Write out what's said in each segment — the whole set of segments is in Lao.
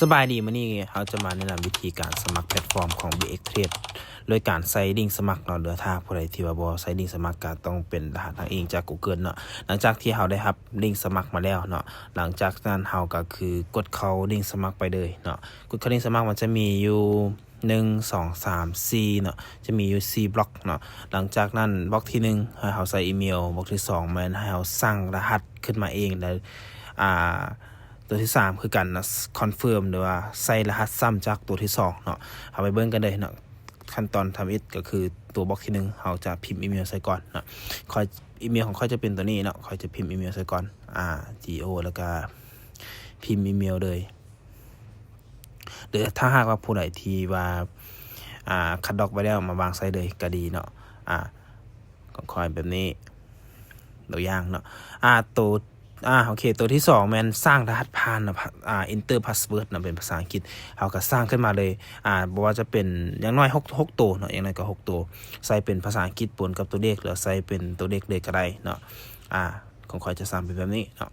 ສະບາຍດີ, ມື້ນີ້ເຮົາຈະມາແນະນຳວິທີການສະໝັກແພລດຟອມຂອງ ບີເອັກເທຣດ ໂດຍການໃສ່ລິ້ງສະໝັກເນາະ. ຫຼືຖ້າຜູ້ໃດທີ່ວ່າບໍ່ໃສ່ລິ້ງສະໝັກ ກໍຕ້ອງເປັນລະຫັດອ້າງອີງຈາກ Google ເນາະ. ຫຼັງຈາກທີ່ເຮົາໄດ້ຮັບລິ້ງສະໝັກມາແລ້ວເນາະ, ຫຼັງຈາກນັ້ນເຮົາກໍຄືກົດເຂົ້າລິ້ງສະໝັກໄປເລີຍເນາະ. ກົດເຂົ້າລິ້ງສະໝັກ ມັນຈະມີຢູ່ ໜຶ່ງ ສອງ ສາມ ສີ່ເນາະ, ຈະມີຢູ່ສີ່ບລັອກເນາະ. ຫຼັງຈາກນັ້ນບລັອກທີໜຶ່ງໃຫ້ເຮົາໃສ່ອີເມວ, ບລັອກທີສອງແມ່ນໃຫ້ເຮົາສ້າງລະຫັດຂຶ້ນມາເອງ ແລະ ອ່າ ຕົວທີສາມຄືກັນເນາະ, ຄອນເຟີມ ຫຼືວ່າໃສ່ລະຫັດຊ້ຳຈາກຕົວທີສອງເນາະ. ເຮົາໄປເບິ່ງກັນເລີຍເນາະ. ຂັ້ນຕອນທຳອິດກໍຄືຕົວບລັອກທີໜຶ່ງ ເຮົາຈະພິມອີເມວໃສ່ກ່ອນເນາະ. ຂ້ອຍ ອີເມວຂອງຂ້ອຍຈະເປັນຕົວນີ້ເນາະ, ຂ້ອຍຈະພິມອີເມວໃສ່ກ່ອນ ອ່າ ຈີໂອ ແລ້ວກໍພິມອີເມວເລີຍ. ຫຼືຖ້າຫາກວ່າຜູ້ໃດທີ່ວ່າ ອ່າ ຄັດລອກໄວ້ແລ້ວ ມາວາງໃສ່ເລີຍກໍດີເນາະ. ອ່າ ຂອງຂ້ອຍແບບນີ້ ຕົວຢ່າງເນາະ. ອ່າ ໂຕ ອ່າ ໂອເຄ ໂຕທີສອງແມ່ນສ້າງລະຫັດຜ່ານເນາະ, ພະ ອ່າ enter password ເນາະ, ເປັນພາສາອັງກິດ. ເຮົາກໍສ້າງຂຶ້ນມາເລີຍ ອ່າ ບໍ່ວ່າຈະເປັນ ຢ່າງໜ້ອຍຫົກ ຫົກໂຕເນາະ, ຢ່າງໜ້ອຍກໍຫົກໂຕ. ໃສ່ເປັນພາສາອັງກິດປົນກັບຕົວເລກ ຫຼືໃສ່ເປັນຕົວເລກເລີຍກໍໄດ້ເນາະ. ອ່າ ຂອງຂ້ອຍຈະສ້າງເປັນແບບນີ້ເນາະ.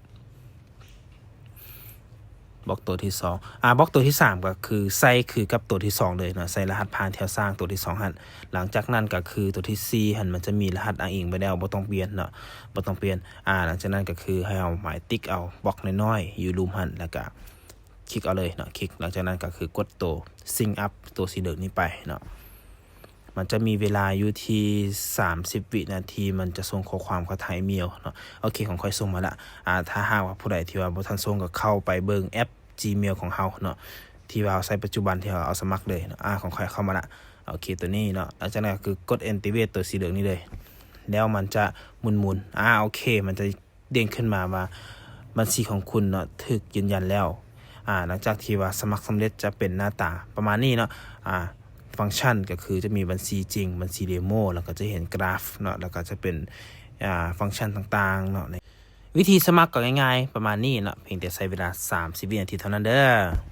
ບລັອກໂຕທີສອງ ອ່າ ບລັອກໂຕທີສາມກໍຄືໃສ່ຄືກັບໂຕທີສອງເລີຍເນາະ, ໃສ່ລະຫັດຜ່ານທີ່ເຮົາສ້າງໂຕທີສອງຫັ້ນ. ຫຼັງຈາກນັ້ນກໍຄືໂຕທີສີ່ຫັ້ນ ມັນຈະມີລະຫັດອ້າງອີງໄວ້ແລ້ວ, ບໍ່ຕ້ອງປ່ຽນເນາະ, ບໍ່ຕ້ອງປ່ຽນ. ອ່າ ຫຼັງຈາກນັ້ນກໍຄືໃຫ້ເຮົາໝາຍຕິກເອົາບລັອກນ້ອຍໆຢູ່ລຸ່ມຫັ້ນ ແລ້ວກໍຄລິກເອົາເລີຍເນາະ, ຄລິກ. ຫຼັງຈາກນັ້ນກໍຄືກົດໂຕ sync up ໂຕສີເຫຼືອງນີ້ໄປເນາະ. ມັນຈະມີເວລາຢູ່ທີ່ສາມສິບວິນາທີ ມັນຈະສົ່ງຂໍ້ຄວາມເຂົ້າທາງອີເມວເນາະ. ໂອເຄ ຂອງຂ້ອຍສົ່ງມາລະ. ອ່າ ຖ້າຫາກວ່າຜູ້ໃດທີ່ວ່າບໍ່ທັນສົ່ງ ກໍເຂົ້າໄປເບິ່ງແອັບ Gmail ຂອງເຮົາເນາະ, ທີ່ວ່າເຮົາໃຊ້ປັດຈຸບັນ ທີ່ເຮົາເອົາສະໝັກເລີຍເນາະ. ອ່າ ຂອງຂ້ອຍເຂົ້າມາລະ. ໂອເຄ ຕົວນີ້ເນາະ. ຫຼັງຈາກນັ້ນກໍຄືກົດ activate ຕົວສີເຫຼືອງນີ້ເລີຍ, ແລ້ວມັນຈະໝູນໆ. ອ່າ ໂອເຄ ມັນຈະ ເດ້ງຂຶ້ນມາວ່າບັນຊີຂອງຄຸນເນາະ ຖືກຢືນຢັນແລ້ວ. ອ່າ ຫຼັງຈາກທີ່ວ່າສະໝັກສຳເລັດ ຈະເປັນໜ້າຕາປະມານນີ້ເນາະ. ອ່າ ຟັງຊັນກໍຄືຈະມີບັນຊີຈິງ, ບັນຊີເດໂມ, ແລ້ວກໍຈະເຫັນກຣາຟເນາະ, ແລ້ວກໍຈະເປັນ ອ່າ ຟັງຊັນຕ່າງໆເນາະ. ວິທີສະໝັກກໍງ່າຍໆປະມານນີ້ເນາະ, ພຽງແຕ່ໃຊ້ເວລາສາມສິບວິນາທີເທົ່ານັ້ນເດີ້.